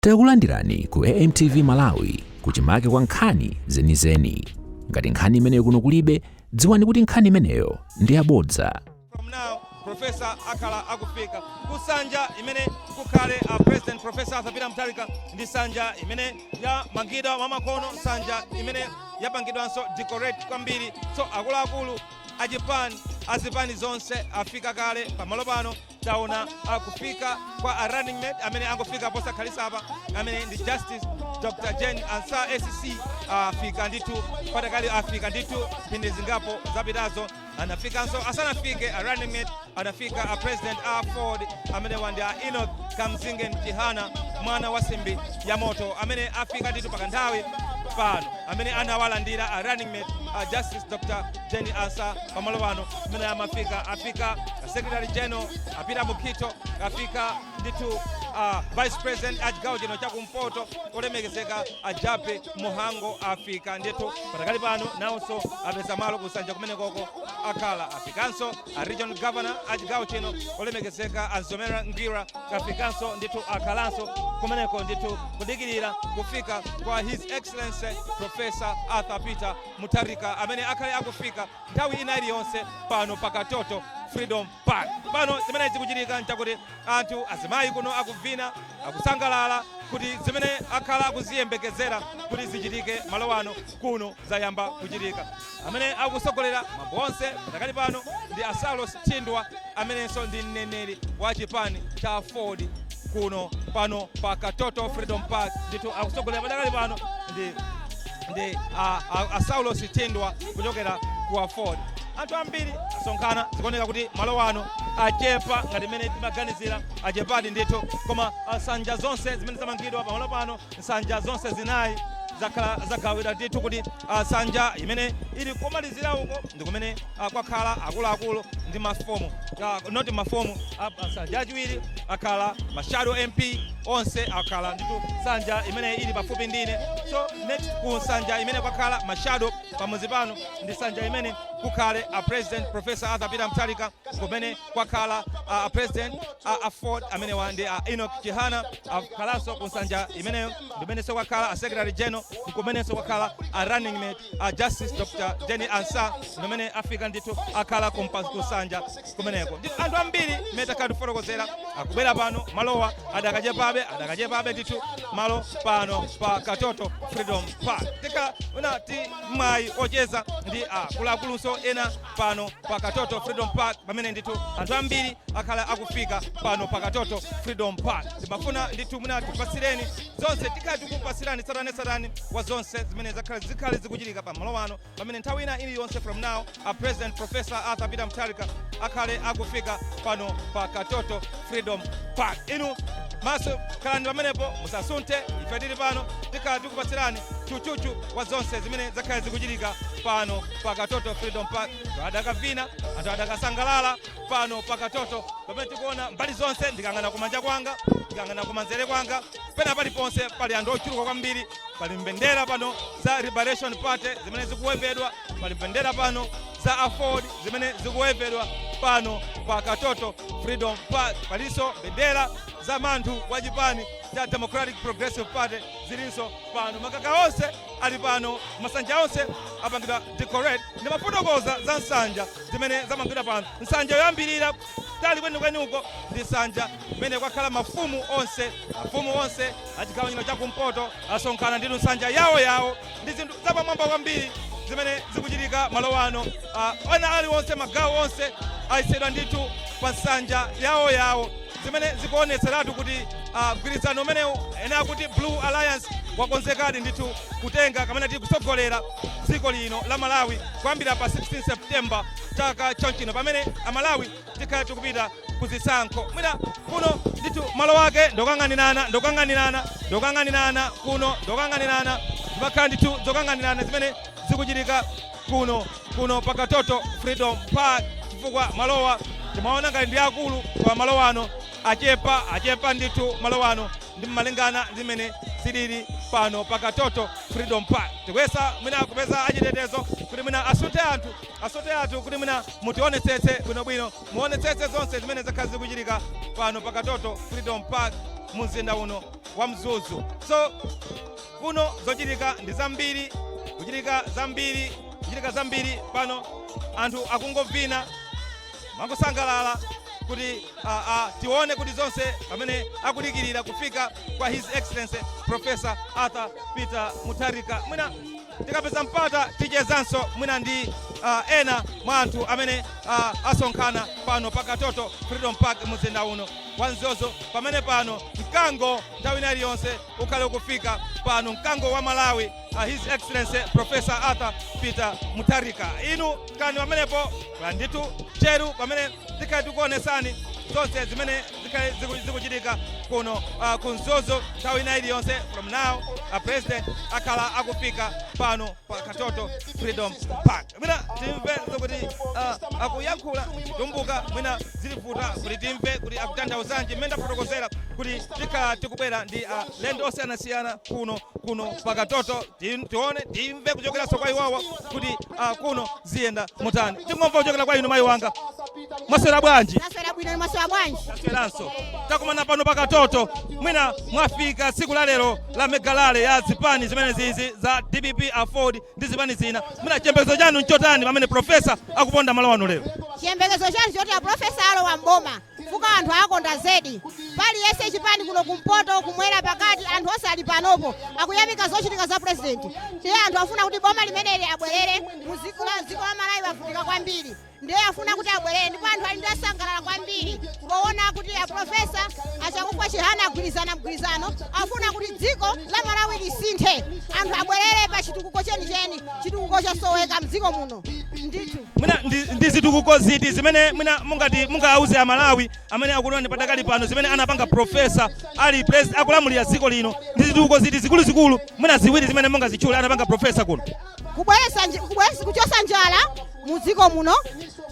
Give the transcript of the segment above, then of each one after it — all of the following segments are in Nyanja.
Takulandirani ku AMTV Malawi, kuchimake kwa nkhani zenizeni. Ngati nkhani imeneyo kuno kulibe, dziwani kuti nkhani imeneyo ndi yabodza. From now, Professor akhala akufika kusanja imene kukhale a President Professor Arthur Peter Mutharika. Ndi sanja imene yamangidwa mwamakono, sanja imene yapangidwanso decorate kwambiri. So akuluakulu achipani, azipani zonse afika kale pamalo pano. Taona akufika kwa a running mate amene angofika posakhalisa apa, amene ndi Justice Dr Jane Ansah SC. Afika ndithu patakali, afika ndithu mphindi zingapo zapitazo anafikanso. Asanafike a running mate, anafika a president a AFORD, amene wandi a Enoch Kamzingen Chihana, mwana wa simbi ya moto, amene afika ndithu pakanthawi pano, amene anawalandira a running mate, a Justice Dr Jane Ansah, pamalo pano amene amafika. Afika a Secretary General a Peter Mukhito, afika ndithu vice president a chigawo chino chakumpoto, olemekezeka a Jappie Mhango, afika ndithu patakali pano, nawonso apeza malo kusanja kumenekoko akhala. Afikanso a regional governor a chigawo chino, olemekezeka a Mzomera Ngwira, afikanso ndithu, akhalanso kumeneko ndithu kudikirira kufika kwa His Excellency Professor Arthur Peter Mutharika, amene akhale akufika nthawi ina iliyonse pano pa Katoto Freedom Park. Pano zimene zikuchitika nchakuti anthu azimayi kuno akuvina, akusangalala kuti zimene akhala akuziyembekezera kuti zichitike malo ano kuno zayamba kuchitika. Amene akusogolera mambo onse patakali pano ndi a Saulos Thindwa, amenenso ndi mneneri wa chipani cha AFORD kuno pano pa Katoto Freedom Park. Ndithu akusogolera patakali pano ndi a Saulos Thindwa kuchokera ku AFORD. Anthu ambiri asonkhana, zikuoneka kuti malo ano achepa ngati mmene timaganizira, achepadi ndithu. Koma nsanja zonse zimene zamangidwa pamalo pano, nsanja zonse zinayi zakhala zagawidwa ndithu, kuti nsanja imene ili komalizira uko ndi kumene kwakhala akuluakulu ndi mafomu, not mafomu, nsanja yachiwiri akhala ma shadow MP onse, akhala ndithu nsanja imene ili pafupi ndine. So next ku nsanja imene kwakhala ma shadow pamuzi pano ndi nsanja imene kukhale a President Professor Arthur Peter Mutharika, kumene kwakhala a president a AFORD, amene wa ndi a Enoch Chihana, akhalanso ku nsanja imeneyo, ndimenenso kwakhala a Secretary General, nkumenenso kwakhala a running mate, a Justice Dr Jane Ansah, ndimene afika ndithu, akhala ku nsanja kumeneko. Ndi anthu ambiri mmene takhala tifotokozera akubwera pano. Malowa adakachepabe, adakachepabe ndithu malo pano pa Katoto Freedom Park. Tika una ti mwayi ocheza ndi akuluakulunso ena pano pa Katoto Freedom Park, pamene ndithu anthu ambiri akhala akufika pano pa Katoto Freedom Park. Timafuna ndithu mwina tikupatsireni zonse, tikhala tikupasirani tsatanetsatane wa zonse zimene zakhala zikhale zikuchitika pa malo ano, pamene nthawi ina iliyonse from now a President Professor Arthur Peter Mutharika akhale akufika pano pa Katoto Freedom Park. Inu maso khalani pamenepo, musasunthe. Ife tili pano, tikhala tikupatsirani chuchuchu wa zonse zimene zakhala zikuchitika pano pa Katoto Freedom Park. Anthu adakavina, anthu adakasangalala pano pa Katoto, pamene tikuona mbali zonse. Ndikang'ana kumanja kwanga, ndikang'ana kumanzere kwanga, pena paliponse pali anthu ochuluka kwambiri. Pali mbendera pano za Liberation Party zimene zikuwevedwa, pali mbendera pano za AFORD zimene zikuwevedwa pano pa Katoto Freedom Park, palinso mbendera za manthu wa chipani cha Democratic Progressive Party zilinso pano. Makaka onse ali pano, masanja onse apangidwa decorate. Ndimafotokoza za nsanja zimene zamangidwa pano. Nsanja yoyambirira tali kwenikweni uko ndi nsanja imene kwakhala mafumu onse, mafumu onse achigawo chino chakumpoto asonkhana ndithu nsanja yawo yawo. Ndi zinthu zapamwamba kwambiri zimene zikuchitika malo ano. Ena aliwonse, magawo onse ayisedwa ndithu pa nsanja yawo yawo, zimene zikuonetseratu kuti mgwirizano umenewu ena akuti Blue Alliance wakonzekadi ndithu kutenga kamene tili kutsogolera dziko lino la Malawi kuyambira pa 16 September chaka chonchino, pamene Amalawi tikhala tikupita kuzisankho. Mwina kuno ndithu malo ake ndokang'aninana, ndokang'aninana, ndokang'aninana kuno, ndokang'aninana, zimakhala ndithu zokang'aninana zimene zikuchitika kuno pa Katoto Freedom Park, chifukwa malowa timaona ngati ndi akulu, koma malo ano achepa, achepa ndithu malo ano ndi mmalingana zimene zilili pano pa Katoto Freedom Park. Tikuyesa mwina kupeza achitetezo kuti mwina asunthe anthu, asunthe anthu kuti mwina mutionetsetse bwinobwino, muonetsetse zonse zimene zakhala zikuchitika pano pa Katoto Freedom Park mu mzinda uno. wa Mzuzu. So kuno zochitika ndi zambiri, kuchitika zambiri, kuchitika zambiri pano. Anthu akungovina, mangosangalala kuti tione kuti zonse pamene akudikirira kufika kwa His Excellency Professor Arthur Peter Mutharika. Mwina tikapeza mpata tichezanso mwina ndi ena mwa anthu amene asonkhana pano pa Katoto Freedom Park, mzinda uno wa Mzuzu, pamene pano mkango nthawi ina iliyonse ukhale ukufika pano, mkango wa Malawi, His Excellency Professor Arthur Peter Mutharika. Inu kani pamenepo ndithu cheru pamene tikhale tikuonesani zonse zimene zikhale zikuchitika kuno ku Mzuzu. Nthawi ina iliyonse from now, President akhala akufika pano pa Katoto Freedom Park. Mwina timve zokuti akuyankhula Chitumbuka, mwina zilivuta kuti timve kuti akutanthauzanji. Mmene ndafotokozera kuti tikhala tikubwera ndi alendo osiyanasiyana kuno pa Katoto, tione, timve kuchokeranso kwa iwawa kuti kuno ziyenda motani. Tingomva kuchokera kwa inu, mayi wanga, mwaswera bwanji? Taswera bwino, mwaswera bwanji? Tasweranso. Takumana pano pa Katoto. Mwina mwafika tsiku la lero la mega rally ya zipani zimene zizi za DPP, AFORD ndi zipani zina. Mwina chiyembekezo chanu nchotani pamene professor akuponda malo ano lero? Chiyembekezo chanu choti aprofesa alowa mboma, fuka anthu akonda zedi. Paliyense chipani kuno kumpoto, kumwera, pakati, anthu onse ali panopo akuyamika zochitika za president. Ndiye anthu afuna kuti boma limeneli abwerere mu dziko la Malawi. Avutika kwambiri, ndiye afuna kuti abwerere, ndipo anthu ali ndi asangalala kwambiri poona kuti aprofesa a Chakufwa Chihana agwirizana mgwirizano. Afuna kuti dziko la Malawi lisinthe, anthu abwerere pa chitukuko chenicheni. Chitukuko chosoweka mdziko muno ndithu. Mwina ndi zitukuko ziti zimene mwina mungati mungauze Amalawi amene akuonani padakali pano zimene anapanga professor ali president, akulamulira dziko lino? Ndi zitukuko ziti zikuluzikulu, mwina ziwiri zimene mungazitchule anapanga professor kuno? Kubweresa kuchosa njala mu dziko muno,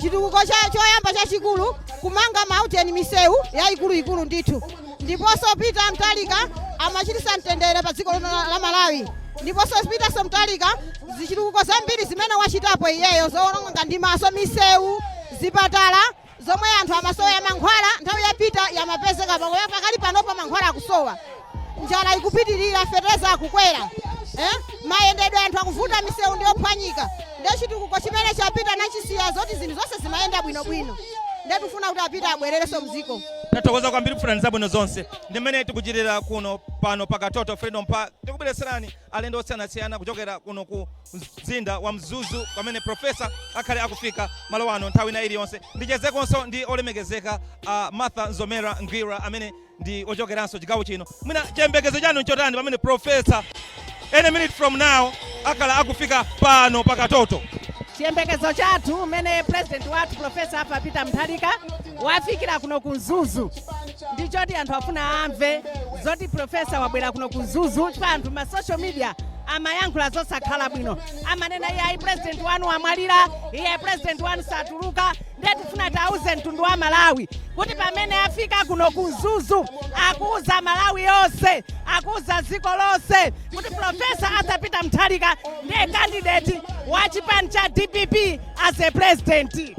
chitukuko choyamba chachikulu, kumanga mauteni, misewu yayikuluikulu ndithu. Ndiponso Peter Mutharika amachitisa mtendere pa dziko lino la Malawi. Ndiponso Peterso Mutharika, zichitukuko zambiri zimene wachitapo iyeyo zoononga ndi maso, misewu, zipatala zomwe anthu amasowa mankhwala, nthawi ya Peter yamapezeka. Pakali panopa mankhwala akusowa, njala ikupitirira, fetereza akukwera, eh? Mayendedwe anthu akuvuta, misewu ndiyophwanyika. Ndiye chitukuko chimene chapita nachisiya zoti zinthu zonse zimayenda bwinobwino. Ndiye tifuna kuti apita abwererenso mdziko. Tathokoza kwambiri, kufunani zabwino zonse. Ndimene tikuchitira kuno pano pa Katoto Freedom Park, tikubweretserani alendo osiyanasiyana kuchokera kuno ku mzinda wa Mzuzu pamene professor akhale akufika malo ano nthawi ina iliyonse. Ndichezekonso ndi olemekezeka Martha Nzomera Ngwira amene ndi ochokeranso chigawo chino. Mwina chiyembekezo chanu nchotani pamene professor any minute from now akhala akufika pano pa Katoto? Chiyembekezo chathu umene president wathu Professor Arthur Peter Mutharika wafikira kuno ku Mzuzu ndichoti anthu afuna amve zoti professor wabwera kuno ku Mzuzu, chifukwa anthu ma social media amayankhula zosakhala bwino, amanena, "Iye ayi, president wanu wamwalira, iye president wanu satuluka." Ndiye tifuna tiauze mtundu wa Malawi kuti pamene afika kuno ku Mzuzu, akuuza Malawi yonse, akuuza dziko lonse kuti Professor Arthur Peter Mutharika ndiye candidate wa chipani cha DPP as a president.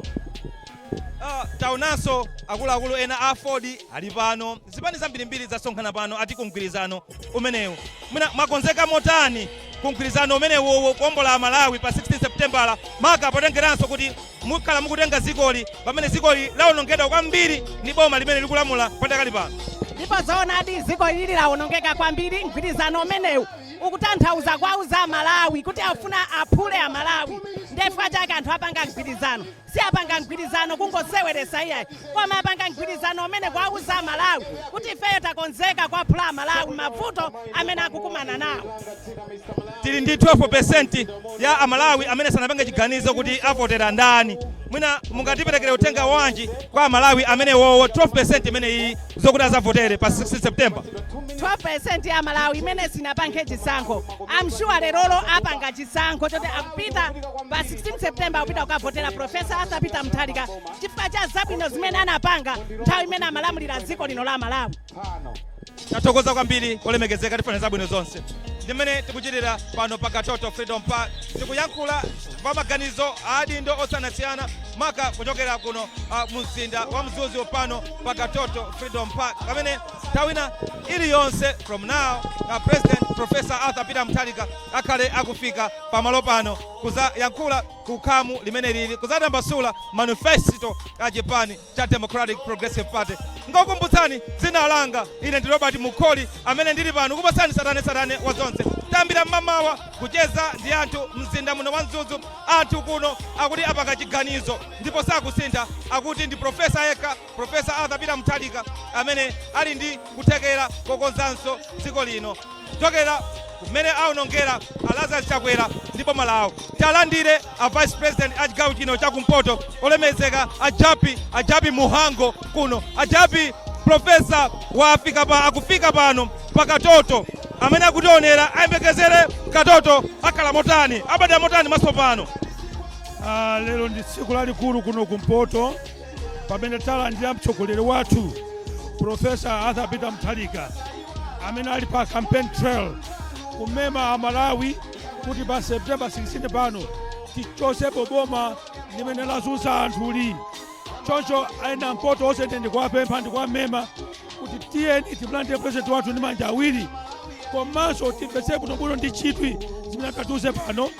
Taonanso akuluakulu ena a AFORD ali pano, zipani zambirimbiri zasonkhana pano ati kumgwirizano umenewu. Mwina mwakonzeka motani kumgwirizano umenewu kuombola Malawi pa 16 Septembala, maka potengeranso kuti mukhala mukutenga dzikoli pamene dzikoli lawonongedwa kwambiri ndi boma limene likulamula padakali pano? Ndipo zoonadi, dziko ili lawonongeka kwambiri. Mgwirizano umenewu ukutanthauza kwauza Amalawi kuti afuna aphule Amalawi. Ndefukwa chake anthu apanga mgwirizano. Si apanga mgwirizano kungoseweresa iyayi, koma apanga mgwirizano umene kwauza Amalawi kuti ifeyo takonzeka kwaphula Amalawi mavuto amene akukumana nawo. Tili ndi 12% ya Amalawi amene sanapange chiganizo kuti avotera ndani. Mwina mungatiperekere uthenga wanji kwa Amalawi amene wowo 12% imene iyi zokuti azavotere pa 16 September? 12% ya Malawi imene sinapange chisankho, I'm sure lerolo apanga chisankho choti akupita pa 16 September, akupita kukavotera Professor Arthur Peter Mutharika chifukwa cha zabwino zimene anapanga nthawi imene amalamulira dziko lino la Malawi. Tathokoza kwambiri, olemekezeka, tifuna zabwino zonse. Ndimene tikuchitira pano pa Katoto Freedom Park, tikuyankhula pa maganizo a adindo osiyanasiyana. Maka kuchokera kuno mumzinda wa Mzuzu pano pa Katoto Freedom Park, pamene nthawi ina iliyonse from now President Professor Arthur Peter Mutharika akhale akufika pamalo pano kuzayankhula kukhamu limene lili kuzatambasula manifesto a chipani cha Democratic Progressive Party. Ngokumbutsani, dzina langa ine ndi Robert Mukholi, amene ndili pano kupatsani tsatanetsatane wa zonse. Tayambira mmamawa kucheza ndi anthu mzinda muno wa Mzuzu. Anthu kuno akuti apanga chiganizo ndipo sakusintha, akuti ndi professor yekha, Professor Arthur Peter Mutharika, amene ali ndi kuthekera kokonzanso dziko lino kuchokera kumene aonongera a Lazarus Chakwera ndi boma lawo. Talandire a Vice President a chigawo chino chakumpoto, olemekezeka a Jappie Mhango kuno. A Jappie, professor wafika pa akufika pano pa Katoto. Amene akutionera ayembekezere Katoto akhala motani, abada motani maso pano? Lero ndi tsiku lalikulu kuno kumpoto pamene talandira mtsogoleri wathu, Professor Arthur Peter Mutharika, amene ali pa campaign trail kumema Amalawi kuti pa September 16 pano tichosepo boma limene lazunza anthuli. Choncho ena mpoto onse ine ndikuwapempha, ndikuwamema kuti tiyeni timulandire president wathu ndi manja awiri, komanso timvetse bwinobwino ndi chidwi zimene akatiuze pano,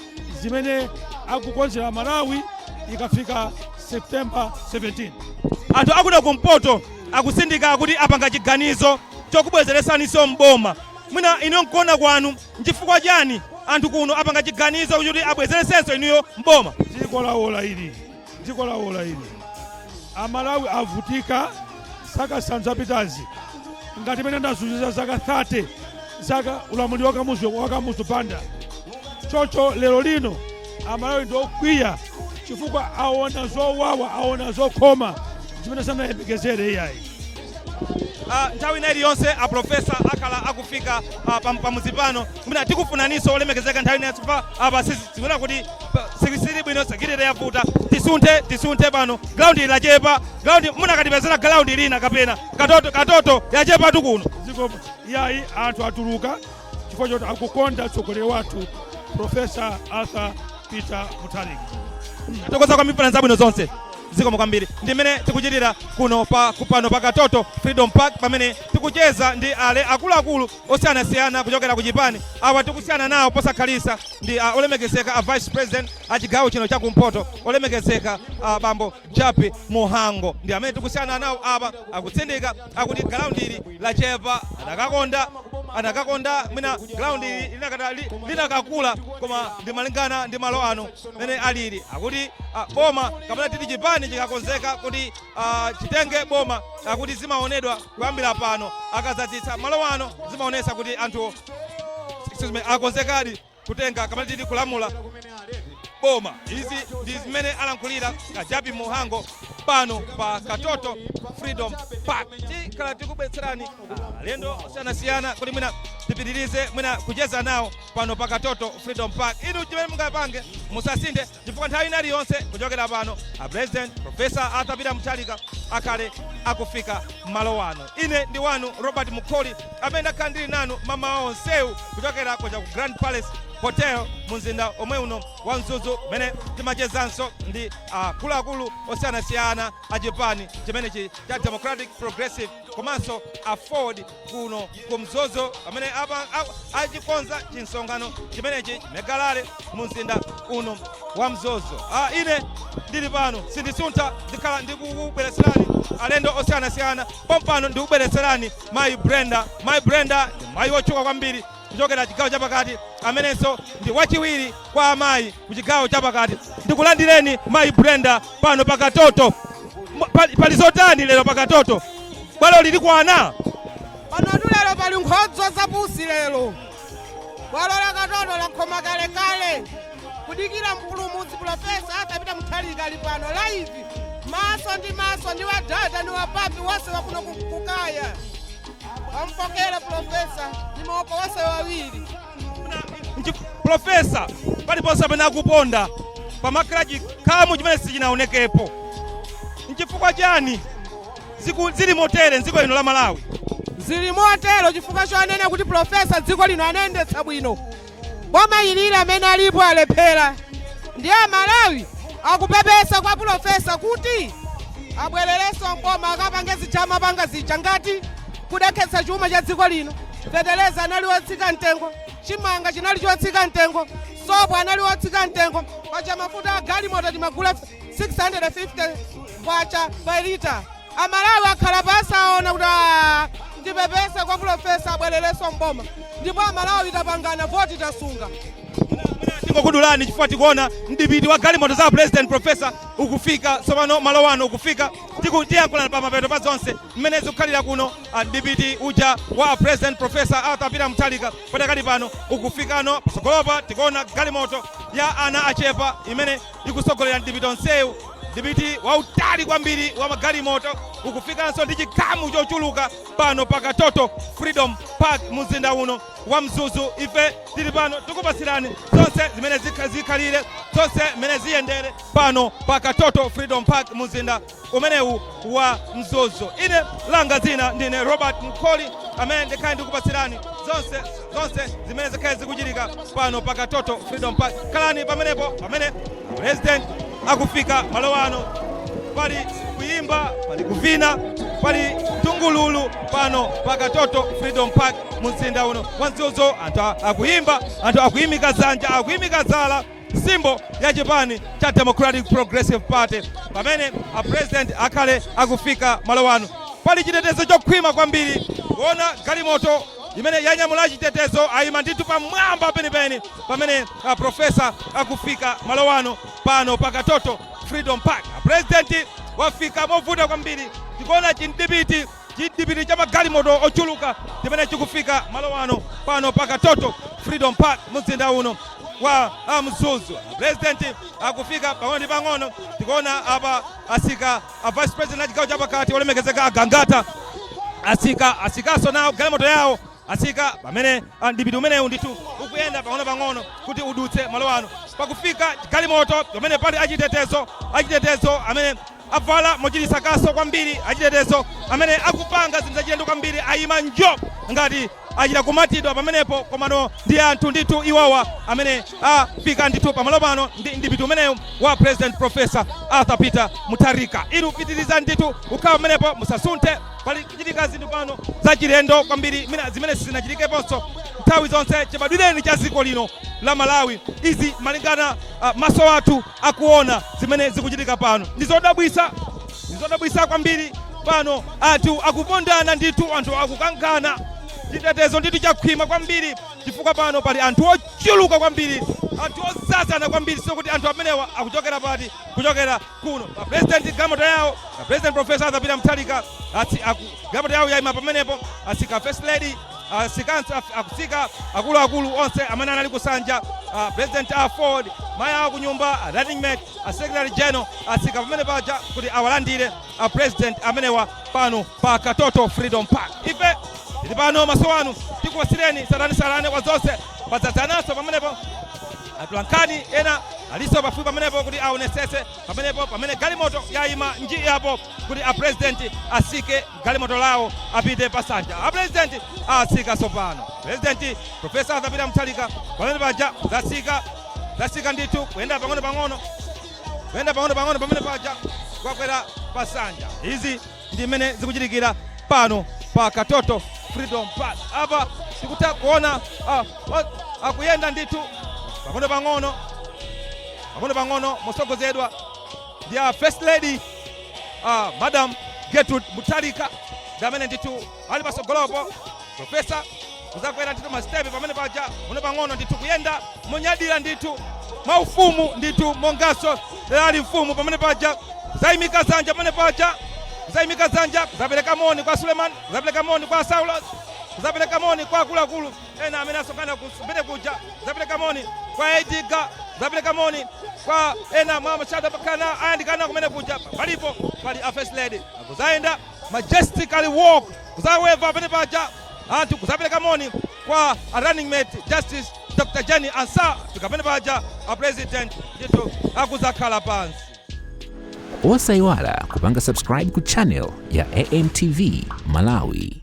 zimene akukonzera Malawi ikafika September 17. Anthu akuno kumpoto akusindika kuti apanga chiganizo chokubwezeresaninso mboma. Mwina ino nkuona kwanu, nchifukwa chani anthu kuno apanga chiganizo kuti abwezeresenso inuyo mboma? Dziko lawola ili, dziko lawola ili. Amalawi avutika zaka 5 zapitazi ngati imene ndazunziza zaka 30, zaka ulamuliro wa Kamuzu Banda. Choncho lero lino Amalawi ndi okwiya chifukwa aona zowawa, aona zokhoma zimene sanayembekezere iyayi. Nthawi ina iliyonse a professor akhala akufika pamudzi pano. Mwina tikufunaninso, olemekezeka, nthawi ina pa apa zikuona kuti sili bwino, security yavuta. Tisunthe, tisunthe pano, ground lachepa ground. Munakatipezera ground lina kapena Katoto yachepatu kuno. Dziko yayi, anthu atuluka chifukwa choti akukonda mtsogoleri wathu, Professor Arthur Peter Mutharika. Tokoza kwa mifuna zabwino zonse, zikomo kwambiri. Ndi mmene tikuchitira kuno pano pa Katoto Freedom Park, pamene tikucheza ndi ale akuluakulu osiyanasiyana kuchokera ku chipani. Awa tikusiyana nawo posakhalisa ndi olemekezeka a Vice President a chigawo chino chakumpoto, olemekezeka bambo Jappie Mhango, ndi amene tikusiyana nawo apa. Akutsindika, akuti ground ili lachepa, anakakonda mwina ground ili linakakula, koma ndi malingana ndi malo ano mene alili. Akuti boma kapena titi chipani chikakonzeka kuti chitenge boma, akuti zimaonedwa kuyambira pano akadzadzitsa malo ano, zimaonesa kuti anthu, excuse me, akonzekadi kutenga kapena titi kulamula boma. Izi ndi zimene alankhulira a Jappie Mhango pano pa Katoto Freedom Park. Tikhala tikubweretserani alendo osiyanasiyana kuti mwina tipitirize mwina kucheza nawo pano pa Katoto Freedom Park. Inu chimene mungapange, musasinthe, chifukwa nthawi ina iliyonse kuchokera pano a President Professor Arthur Peter Mutharika akhale akufika malo ano. Ine ndi wanu Robert Mukholi, amene ndakhala ndili nanu mamawa onsewu kuchokera kuja ku Grand Palace Hotel mu mzinda omwe uno wa Mzuzu, kumene timachezanso ndi akuluakulu osiyanasiyana a chipani chimenechi cha Democratic Progressive komanso AFORD kuno ku Mzuzu, pamene achikonza chinsonkhano chimenechi mega rally mu mzinda uno wa Mzuzu. Ine ndili pano, sindisuntha, ndikhala ndikukubweretserani alendo osiyanasiyana. Pompano ndikubweretserani mayi Brenda. Mayi Brenda ndi mayi wotchuka kwambiri kuchokera chigawo chapakati, amenenso ndi wachiwiri kwa amayi ku chigawo chapakati. Ndikulandireni, mayi Brenda, pano pakatoto. Pali zotani lero pakatoto? Bwalo lili kwana? Panotu lero pali nkhodzo zapusi lero. Bwalo la Katoto lakhoma kalekale kudikira mpulumutsi Professor Arthur Peter Mutharika. Ali pano live, maso ndi maso ndi wadada ndi wapapi wonse wakuno kukaya wampokera professor ndi maoko wonse wawiri. Professor paliponse pamene akuponda pamakhala chikhamu chimene sichinaonekepo. Nchifukwa chani zili motere mdziko lino la Malawi? Zili motero chifukwa chonena kuti professor dziko lino anayendetsa bwino. Boma ilili amene alipo alephera, ndiye Amalawi Akupepesa kwa pulofesa kuti abwererenso mboma, akapange zija amapanga zija, ngati kudekhetsa chuma cha dziko lino. Feteleza anali wotsika mtengo, chimanga chinali chotsika mtengo, sopo anali wotsika mtengo, paja mafuta a galimoto timagula 650 kwacha pa lita. Amalawi akhala pasi, aona kuti ndipepese kwa pulofesa abwererenso mboma, ndipo Amalawi tapangana, voti tasunga. Tingokudulani chifukwa tikuona mdipiti wa galimoto za President Professor ukufika tsopano malo wano ukufika. Tiyankhulana pa mapeto pa zonse mmene zikukhalira kuno. Mdipiti uja wa President Professor Arthur Peter Mutharika padakali pano ukufikano patsogolopa. Tikuona galimoto ya ana achepa imene ikusogolera mdipiti onsewu. Mdipiti wautali kwambiri wa magalimoto ukufikanso ndi chikhamu chochuluka pano pa Katoto Freedom Park, mzinda uno wa Mzuzu. Ife tili pano tikupasirani zonse zimene zikhalire, zonse zimene ziyendere pano pa Katoto Freedom Park, mzinda umenewu wa Mzuzu. Ine langa dzina ndine Robert Mkholi, amene ndikhale ndikupasirani zonse zonse zimene zikhale zikuchitika pano pa Katoto Freedom Park. Khalani pamenepo pamene President akufika malo ano. Pali kuyimba, pali kuvina, pali tungululu pano pa Katoto Freedom Park, mzinda uno wa Mzuzu. Anthu akuyimba, anthu akuyimika dzanja, akuyimika zala, symbol ya chipani cha Democratic Progressive Party, pamene a President akhale akufika malo ano. Pali chitetezo chokhwima kwambiri, kuona galimoto imene yanyamula chitetezo ayima ndithu pamwamba penipeni pamene a Professor akufika malo ano pano pa Katoto Freedom Park. A President wafika movuta kwambiri. Tikuona chimdipiti, chimdipiti cha magalimoto ochuluka chimene chikufika malo ano pano pa Katoto Freedom Park, mzinda uno wa Mzuzu. President akufika pang'ono ndi pang'ono. Tikuona apa asika a Vice President a chigawo chapakati, olemekezeka Agangata, asika, asikaso nawo galimoto yawo, asika pamene mdipiti umenewu ndithu ukuyenda pang'ono pang'ono kuti udutse malo ano. Pakufika galimoto pamene pali achitetezo, achitetezo amene avala mochititsa kaso kwambiri, achitetezo amene akupanga zinthu zachilendo kwambiri, ayima njo ngati achita kumatidwa pamenepo. Komano ndi anthu ndithu iwowa amene afika ndithu pamalo pano ndi mdipiti umenewu wa President Professor Arthur Peter Mutharika. Inu pitiriza ndithu kukhala pamenepo, musasunthe. Pali kuchitika zinthu pano zachilendo kwambiri mina zimene sizinachitikeponso nthawi zonse chibadwireni cha dziko lino la Malawi. Izi malingana maso athu akuona zimene zikuchitika pano ndi zodabwisa, ndi zodabwisa kwambiri. Pano anthu akupondana ndithu, anthu akukankhana. Chitetezo ndithu chakhwima kwambiri chifukwa pano pali anthu ochuluka kwambiri, anthu ozazana kwambiri. Sikuti anthu amenewa akuchokera pati, kuchokera kuno pa President galimoto yawo, pa President Professor Arthur Peter Mutharika galimoto yawo yayima pamenepo. Asika First Lady, asikanso akusika akuluakulu onse amene anali kusanja, President Aford, mayi awo kunyumba, a running mate, a Secretary General, asika pamene paja kuti awalandire a President amenewa pano pa Katoto Freedom Park. Ife tili pano maso anu, tikuwasireni salani wa zonse. Padzadzananso pamenepo atolankhani ena aliso pafupi pamenepo kuti aonesese pamenepo pamene galimoto yayima nji yapo kuti a President asike galimoto lawo apite pasanja. A President asika tsopano, President Professor Arthur Peter Mutharika pamene paja zasika, zasika ndithu, kuyenda pang'ono pang'ono, kuyenda pang'ono pang'ono pamene paja kwakwera pasanja. Izi ndi mmene zikuchitikira pano pa Katoto Freedom Park. Apa tikutha kuona akuyenda ndithu pang'ono pang'ono, pang'ono pang'ono, mosogozedwa ndi a First Lady, Madam Gertrude Mutharika, ndi amene ndithu ali pasogolopo. Professor kuzakwera ndithu masitepe pamene paja pang'ono pang'ono ndithu, kuyenda monyadira ndithu, mwaufumu ndithu, monganso ali mfumu pamene paja. Kuzayimika dzanja pamene paja, kuzayimika dzanja, kuzapereka moni kwa Suleiman, kuzapereka moni kwa Saulos, kuzapereka moni kwa akuluakulu ena amene asonkhana kumene kuja, kuzapereka moni kwa Ediga, kuzapereka moni kwa ena mwa mashada pakana ayandikana kumene kuja. Palipo pali a First Lady kuzayenda majestically walk, kuzaweva pamene paja anthu, kuzapereka moni kwa a running mate, Justice Dr Jane Ansah. Fika pamene paja a President ndithu akuzakhala pansi. Osayiwala kupanga subscribe ku channel ya AMTV Malawi.